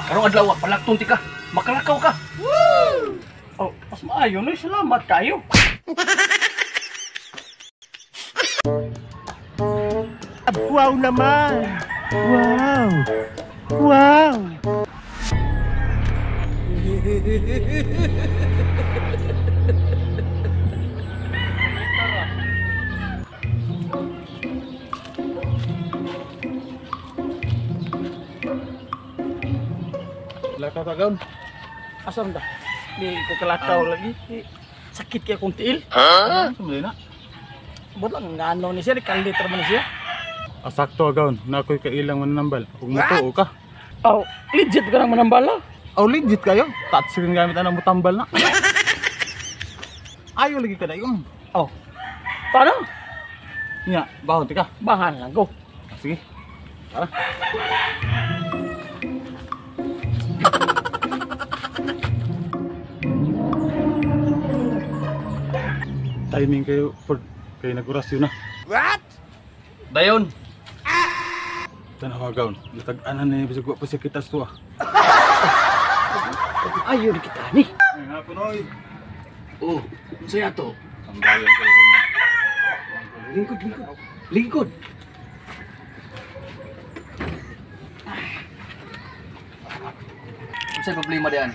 Karong adlaw palakton ti ka, makalakaw ka. Woo! Oh, mas maayo no, salamat kayo. Wow naman. Wow. Wow. Lakaw ka gaon. Asa man ta? Di ko kalakaw lagi. Sakit kay akong tiil. Ha? Sumali na. Bot lang ngano ni siya, kalit ra man siya. Asakto gaon, na ako'y kailang mananambal. Ug mutuo ka. Oh, legit ka nang manambal. Oh, legit kayo. Touchscreen gamit ana mo tambal na. Ayo lagi ka dayon. Oh. Paano? Nya, bahon ti ka. Bahan lang go. Sige. Tara. Timing kayo for kayo nag-orasyon na. What? Dayon. Tanawa gaon, natag-anan na bisag wa pa siya kita sa tuwa. Ayo di kita ni. Ay hapon oy. Oh, unsay ato? Tambayan kayo niya. Lingkod, lingkod. Lingkod. Unsay problema diyan?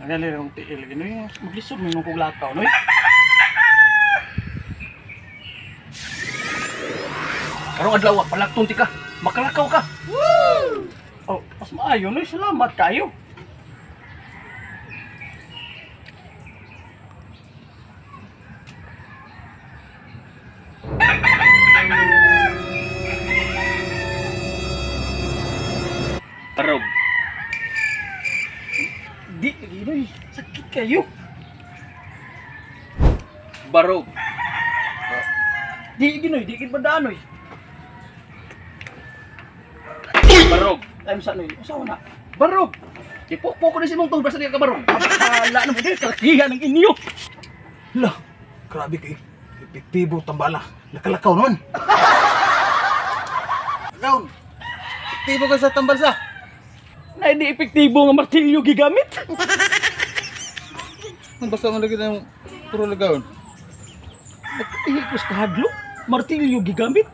Ang gali rong tiil ginoy, maglisod mi nung kog lakaw noy. Karong adlaw palakton ti ka, makalakaw ka. Woo! Oh, mas maayo noy, salamat kayo. Barog. Di ginoy, sakit kayo. Barog. Di ginoy, di gid bandaan oy. Barog. Time sa noy, usa na. Barog. Ipukpok ko ni si mong tubas na ka barog. Hala na mo di kalakihan ng inyo. Lah, grabe kay epektibo tambala. Nakalakaw naman. Gaon. Epektibo ka sa tambal sa. Na hindi epektibo nga martilyo gigamit. Ang basta man lagi na puro lagaon. Nagtihi ko sa kahadlok, martilyo gigamit.